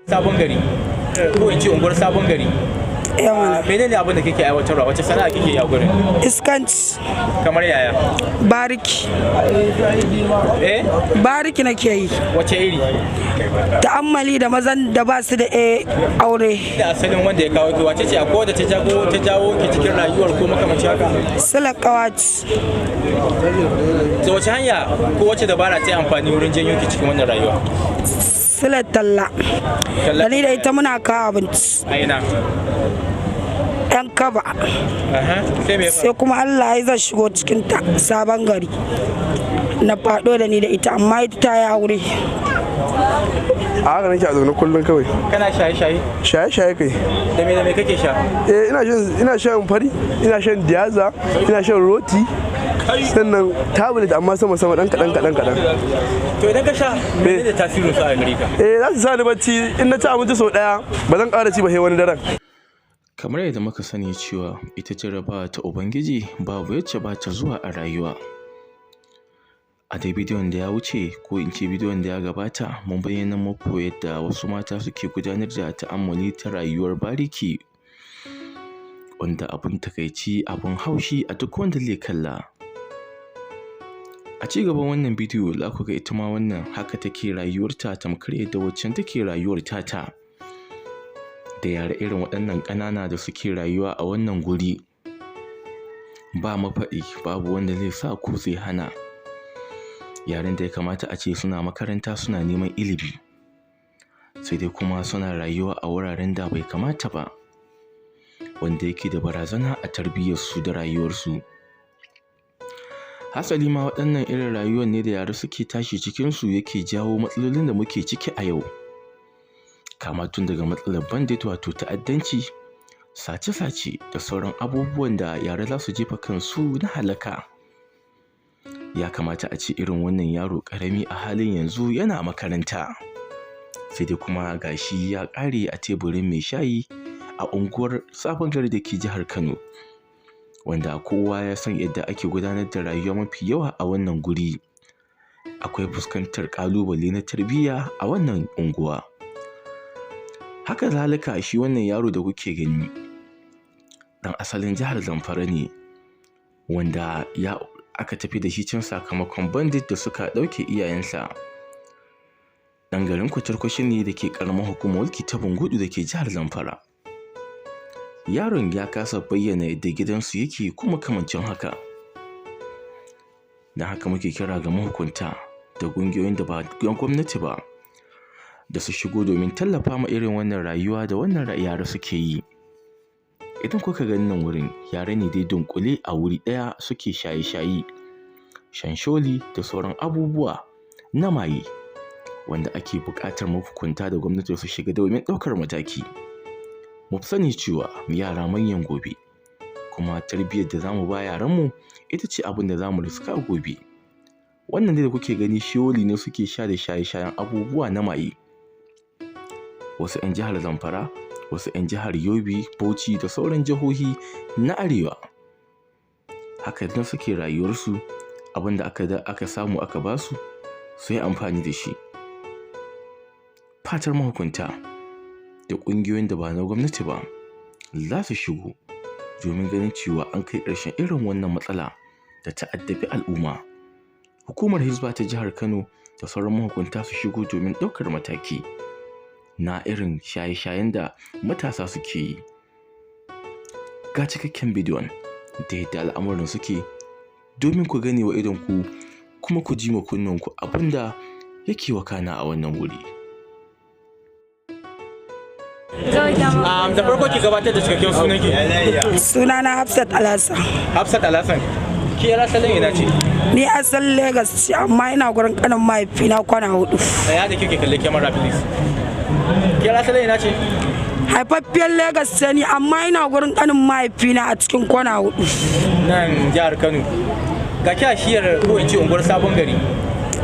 Sabon Gari, ko in ce unguwar Sabon Gari. Yawan Menene abin da kike aiwatarwa? Wace sana'a kike yi a gurin? Iskanci. Kamar yaya? Bariki. Eh? Bariki nake yi. Wace iri? Ta'ammali da mazan da ba su da aure. Da asalin wanda ya kawo ki, wace ce? Akwai wadda ta jawo ki cikin rayuwar ko makamancin haka? Sila kawaci. To, wace hanya ko wace dabara ta yi amfani wurin janyo ki cikin wannan rayuwa? Sila talla. Talla? Da ni da ita muna kawo abinci. A ina? Yan Kaba. Aha, sai me ya faru? Sai kuma Allah ya zan shigo cikin ta Sabon Gari, na faɗo da ni da ita, amma ita ta yi aure. A haka nake a zaune kullum kawai. Kana shaye-shaye? Shaye-shaye kai. Da me kake sha? Eh, ina shan fari, ina shan diaza, ina shan roti, sannan tablet, amma sama sama, dan kadan kadan kadan. To, idan ka sha, menene tasirin su a gare ka? Eh, za su sa ni bacci. In na ci abinci sau daya, ba zan ƙara ci ba sai wani daren. Kamar yadda muka sani cewa ita jarrabawa ta Ubangiji babu yacce ba ta zuwa a rayuwa. A dai bidiyon da ya wuce, ko in ce bidiyon da ya gabata, mun bayyana muku yadda wasu mata suke gudanar da ta'ammali ta rayuwar bariki, wanda abun takaici, abun haushi a duk wanda zai kalla. A ci gaban wannan bidiyo za ku ga ita ma wannan haka take rayuwarta, tamkar yadda waccan take rayuwar tata. Da yara irin waɗannan ƙanana da suke rayuwa a wannan guri, ba mafaɗi, babu wanda zai sa ko zai hana. Yaran da ya kamata a ce suna makaranta suna neman ilimi, sai dai kuma suna rayuwa a wuraren da bai kamata ba, wanda yake da barazana a tarbiyyarsu da rayuwarsu. Hasali ma waɗannan irin rayuwar ne da yara suke tashi cikinsu yake jawo matsalolin da muke ciki a yau. Kama tun daga matsalar bandit, wato ta'addanci, sace-sace da sauran abubuwan da yara za su jefa kansu na halaka. Ya kamata a ce irin wannan yaro ƙarami a halin yanzu yana makaranta. Sai dai kuma ga shi ya ƙare a teburin mai shayi a unguwar Sabon Gari da ke jihar Kano. Wanda kowa ya san yadda ake gudanar da rayuwa mafi yawa a wannan guri. Akwai fuskantar ƙalubale na tarbiyya a wannan unguwa. Haka zalika shi wannan yaro da kuke gani, ɗan asalin jihar Zamfara ne, wanda ya aka tafi da shi can sakamakon bandit da suka ɗauke iyayensa. Ɗan garin Kwatarkwashi ne da ke ƙaramar hukumar mulki ta Bungudu da ke jihar Zamfara. Yaron ya kasa bayyana yadda gidansu yake ko makamancin haka. Don haka muke kira ga mahukunta da ƙungiyoyin da ba gwamnati ba da su shigo domin tallafa ma irin wannan rayuwa da wannan yara suke yi. Idan kuka ga nan wurin, yara ne dai dunƙule a wuri ɗaya suke shaye-shaye, shansholi da sauran abubuwa na maye, wanda ake buƙatar mahukunta da gwamnati su shiga domin ɗaukar mataki. Mu sani cewa yara manyan gobe, kuma tarbiyyar da za mu ba yaranmu ita ce abin da za mu riska gobe. Wannan dai da kuke gani sholi ne suke sha da shaye-shayen abubuwa na maye. Wasu 'yan jihar Zamfara, wasu 'yan jihar Yobe, Bauchi da sauran jihohi na Arewa. Haka nan suke rayuwarsu, abin da aka samu aka ba su, su yi amfani da shi. Fatar mahukunta da ƙungiyoyin da ba na gwamnati ba za su shigo domin ganin cewa an kai ƙarshen irin wannan matsala da ta addabi al'umma. Hukumar Hisba ta jihar Kano da sauran mahukunta su shigo domin ɗaukar mataki na irin shaye-shayen da matasa suke yi. Ga cikakken bidiyon da yadda al'amuran suke domin ku gane wa idonku kuma ku ji ma kunnenku abin da yake wakana a wannan wuri. Da farko ki gabatar da cikakken sunanki. Sunana Hafsat Alhassan. Hafsat Alhassan. Ki yar asalin ina ce? Ni asalin Lagos ce, amma ina gurin kanin mahaifina Kwana Hudu. Tsaya da kike kalle kyamara, please. Ki yar asalin ina ce? Haifaffiyar Lagos ce ni, amma ina gurin kanin mahaifina a cikin Kwana Hudu. Nan jihar Kano. Ga ki a shiyar, ko in ce unguwar Sabon Gari.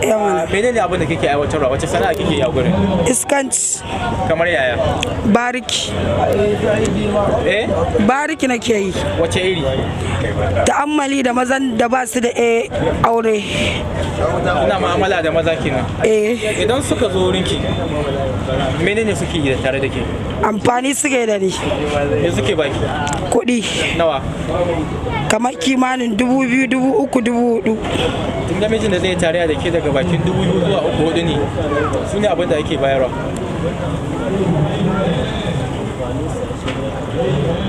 Yawa. Menene abin da kike aiwatarwa? Wace sana'a kike yi a gurin? Iskanci. Kamar yaya? Bariki. Eh? Bariki nake yi. Wace iri? Ta'ammali da mazan da ba su da aure. Ina mu'amala da maza kenan. Eh. Idan suka zo wurinki, menene suke yi tare da ke? Amfani suke da ni. Me suke baki? Kuɗi. Nawa? Kamar kimanin 2000, 3000, 4000. Tun namijin da zai tarayya da ke daga bakin 2000 zuwa 3000 ne, su ne abin da ake bayarwa.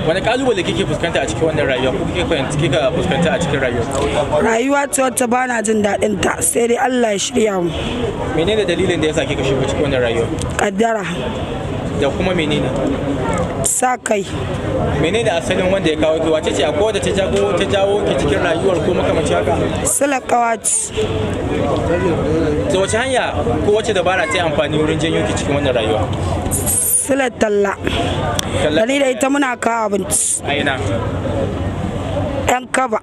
Wani kalubale kike fuskanta a cikin wannan rayuwa ko kika fuskanta a cikin rayuwa? Rayuwa ce wacce ba na jin daɗin ta, sai dai Allah ya shirya mu. Menene dalilin da yasa kika shigo cikin wannan rayuwa? Kaddara. Da kuma menene? Sa kai. Menene asalin wanda ya kawo ki? Wace ce akwai wadda ta jawo ki cikin rayuwar ko makamancin haka? Sila kawaci. To wace hanya ko wace dabara ta yi amfani wurin janyo ki cikin wannan rayuwa? Sila talla. Da ni da ita muna kawo abinci. A ina? Yan kaba.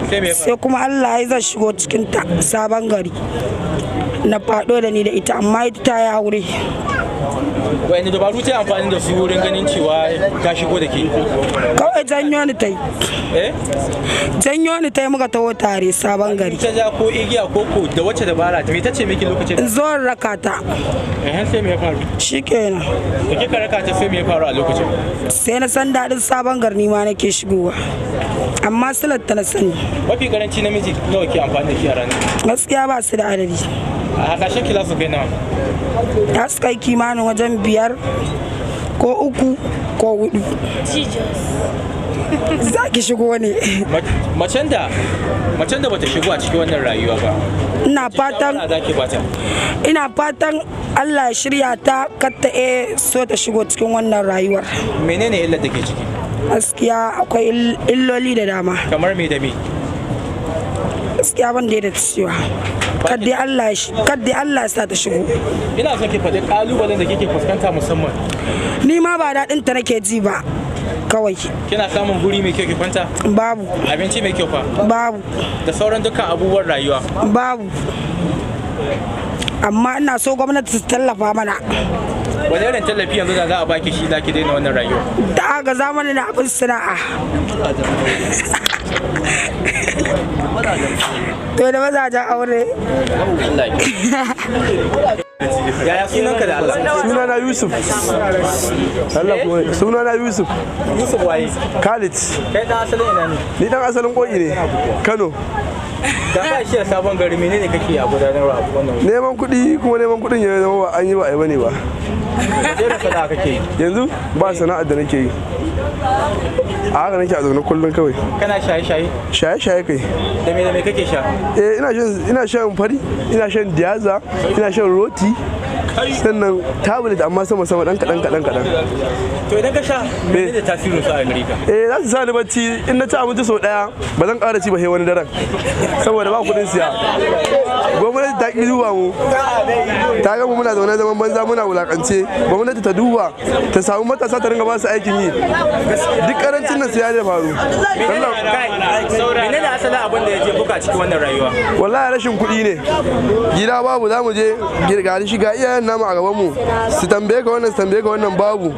Sai me? Sai kuma Allah ya zai shigo cikin ta sabon gari. Na faɗo da ni da ita, amma ita ta yi aure. Wa'inda dabaru ta yi amfani da su wurin ganin cewa ta shigo da ke? Kawai janyo ni ta yi. Eh? Janyo ni ta yi muka taho tare sabon gari. Ta ja ko igiya ko ko da wace dabara me ta ce miki lokacin? In zo in raka ta. Eh, sai me ya faru? Shikenan. Da kika raka ta sai me ya faru a lokacin? Sai na san daɗin sabon gari ma nake shigowa. Amma silar ta na sani. Mafi karanci namiji nawa ke amfani da shi a ranar? Gaskiya ba su da adadi. A hasashen ki za su kai nawa? Za su kai kimanin wajen 5 ko 3 ko 4. Za ki shigo ne. Macen da bata shigo a cikin wannan rayuwa ba. Ina fatan ina fatan Allah ya shirya ta katta so ta shigo cikin wannan rayuwar. Menene illar da ke ciki? Gaskiya akwai illoli da dama. Kamar me da me? Gaskiya ban da cewa. Kadai Allah ya sa ta shigo. Ina son ki faɗi ƙalubalen da kike fuskanta musamman. Ni ma ba daɗin ta nake ji ba. Kawai. Kina samun guri mai kyau ki kwanta? Babu. Abinci mai kyau fa? Babu. Da sauran dukkan abubuwan rayuwa? Babu. Amma ina so gwamnati ta tallafa mana. Wani irin tallafi yanzu da za a baki shi zaki daina wannan rayuwa? Da aga zamani na abin sana'a. To da mazajen aure. Yaya sunanka da Allah? Sunana Yusuf. Allah kuma sunana Yusuf. Yusuf waye? Khalid. Kai dan asalin ina ne? Ni dan asalin Kogi ne. Kano. Da ka shi sabon gari menene kake a gudanarwa a wannan? Neman kuɗi, kuma neman kuɗin ya zama ba an yi ba ai bane ba. Wace irin sana'a kake yi? Yanzu ba sana'ar da nake yi. A haka nake a zaune kullum kawai. Kana shaye-shaye? Shaye-shaye kai. Da me kake sha? Eh, ina shan fari, ina shan diaza, ina shan roti. Sannan tablet amma sama sama dan kadan kadan kadan. To idan ka sha menene tasirin su a gare ka? Eh, za su sa ni bacci in na ci abinci sau daya ba zan ƙara ci ba sai wani daren. Saboda ba kuɗin siya. Gwamnati ta ki duba mu. Ta ga mu muna zaune zaman banza muna wulakance. Gwamnati ta duba ta samu matasa ta ringa ba su aikin yi. Duk karancin nan sai ya faru. Menene asalin abin da ya je buka cikin wannan rayuwa? Wallahi rashin kuɗi ne. Gida babu za mu je ga shi ga iyayen namu a gaban mu su tambaye ka wannan su tambaye ka wannan babu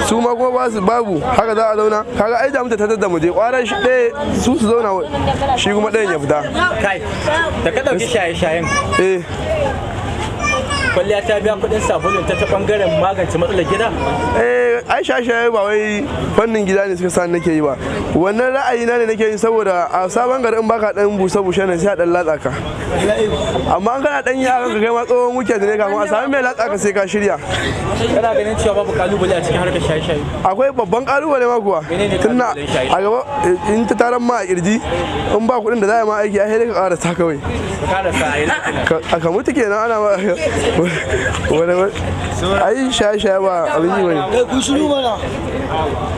su ma kuma ba su babu haka za a zauna kaga ai da mu ta da mu je kwaran shi ɗaya su su zauna shi kuma ɗayan ya fita. Kai da ka ɗauki shaye-shayen. Eh. Kwalliya ta biya kuɗin sabulun ta bangaren magance matsalar gida? Eh, ai shaye-shaye ba wai fannin gida ne suka sa nake yi ba. Wannan ra'ayina ne nake yi saboda a sabon gari in baka dan busa-bushe ne sai a dan latsa ka. Amma an kana dan yaran ka kai ma tsohon weekend ne kafin a sami mai latsa ka sai ka shirya. Kana ganin cewa babu kalubale a cikin harkar shaye-shaye? Akwai babban kalubale ma kuwa. Tunda a gaba in ta taran ma a kirji in ba kuɗin da za a yi ma aiki ai sai ka karasa kawai. Ka karasa a yi A ka mutu kenan ana ma wani ai shaye-shaye ba abin yi bane.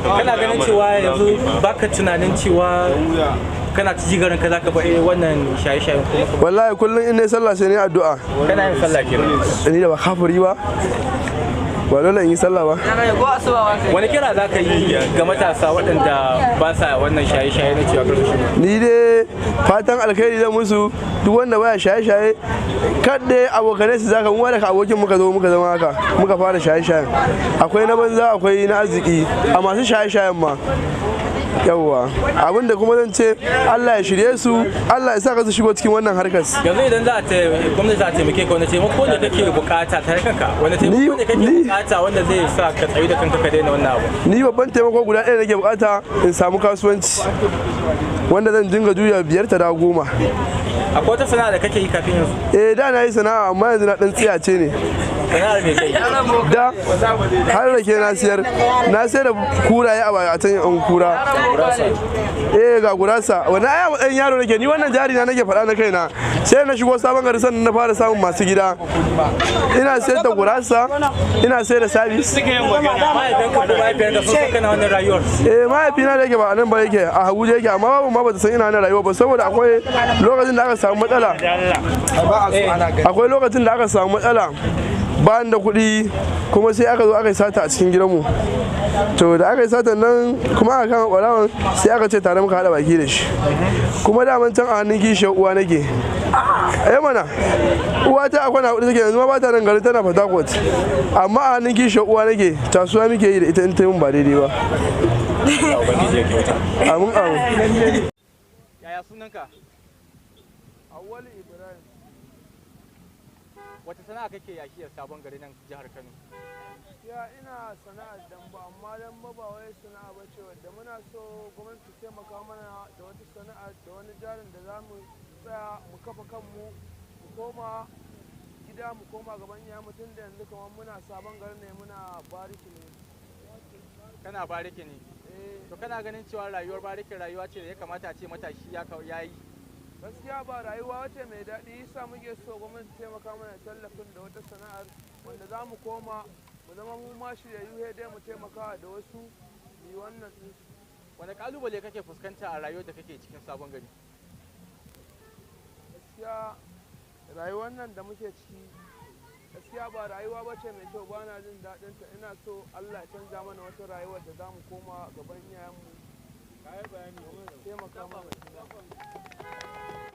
Kana ganin cewa yanzu baka tunanin cewa kana ci garin ka zaka bar wannan shaye-shayen kuma? Wallahi kullum in nayi sallah sai ni addu'a. Kana yin sallah kenan? Ni da ba kafiri ba. Ba dole in yi sallah ba. Wani kira za ka yi ga matasa waɗanda ba sa wannan shaye-shaye na cewa kar su shigo? Ni dai fatan alkhairi zan musu, duk wanda baya shaye-shaye kadai abokanai su zaka mu daga abokin muka zo muka zama haka muka fara shaye-shayen. Akwai na banza akwai na arziki a masu shaye-shayen ma. Yawwa, abinda kuma zan ce Allah ya shirye su, Allah ya sa ka su shigo cikin wannan harkar. Yanzu idan za a gwamnati za ta taimake ka, wani taimako ne kake bukata tare kanka, wani taimako ne kake bukata wanda zai sa ka tsayu da kanka ka daina wannan abu? Ni babban taimako guda ɗaya nake bukata, in samu kasuwanci wanda zan dinga juya 5 ta da 10. Akwai wata sana'a da kake yi kafin yanzu? Eh, da na yi sana'a amma yanzu na dan tsiyace ne. Sana'ar me kai? Da har rake na siyar, na sayar da kuraye a can in kura. Eh, ga gurasa. Wannan ai a matsayin yaro nake ni, wannan jari na nake faɗa na kaina. Sai na shigo sabon gari sannan na fara samun masu gida. Ina sayar da gurasa, ina sayar da sabis. Mahaifinka ko mahaifiyarka sun san kana wannan rayuwar? Eh, mahaifina da yake ba a nan ba yake, a Abuja yake, amma babu ma bata san ina wannan rayuwa ba, saboda akwai lokacin da aka samu matsala. Akwai lokacin da aka samu matsala ba da kuɗi, kuma sai aka zo aka yi sata a cikin gidanmu. To da aka yi satan nan kuma aka kama ɓarawon, sai aka ce tare muka haɗa baki da shi. Kuma daman can a hannun kishiyar uwa nake. Eh mana, uwa ta akwai na hudu take yanzu ma ba ta nan gari, tana Port Harcourt. Amma a hannun kishiyar uwa nake, tasuwa muke yi da ita in ta yi min ba daidai ba. Amin amin. Yaya sunanka? Awwalu Ibrahim. Wata sana'a kake yashi a sabon gari nan jihar Kano? Ya ina sana'ar damba, amma damba ba wai sana'a ba ce wadda muna so gwamnati ta taimaka mana da wata sana'a da wani jarin da za mu tsaya mu kafa kanmu, mu koma gida, mu koma gaban iyayen mu, tun da yanzu kamar muna sabon gari ne, muna bariki ne. Kana bariki ne? Eh. To kana ganin cewa rayuwar bariki rayuwa ce da ya kamata a ce matashi ya yi? Gaskiya ba rayuwa wace mai daɗi, yasa muke so gwamnati ta taimaka mana da tallafin da wata sana'ar wanda za mu koma mu zama mu ma shiryayyu, dai mu taimaka da wasu mu yi wannan ɗinsu. Wani kalubale kake fuskanta a rayuwar da kake cikin sabon gari? Gaskiya rayuwar nan da muke ciki gaskiya ba rayuwa ba ce mai kyau, ba na jin daɗin ta. Ina so Allah ya canza mana wata rayuwar da za mu koma gaban iyayenmu, taimaka mana.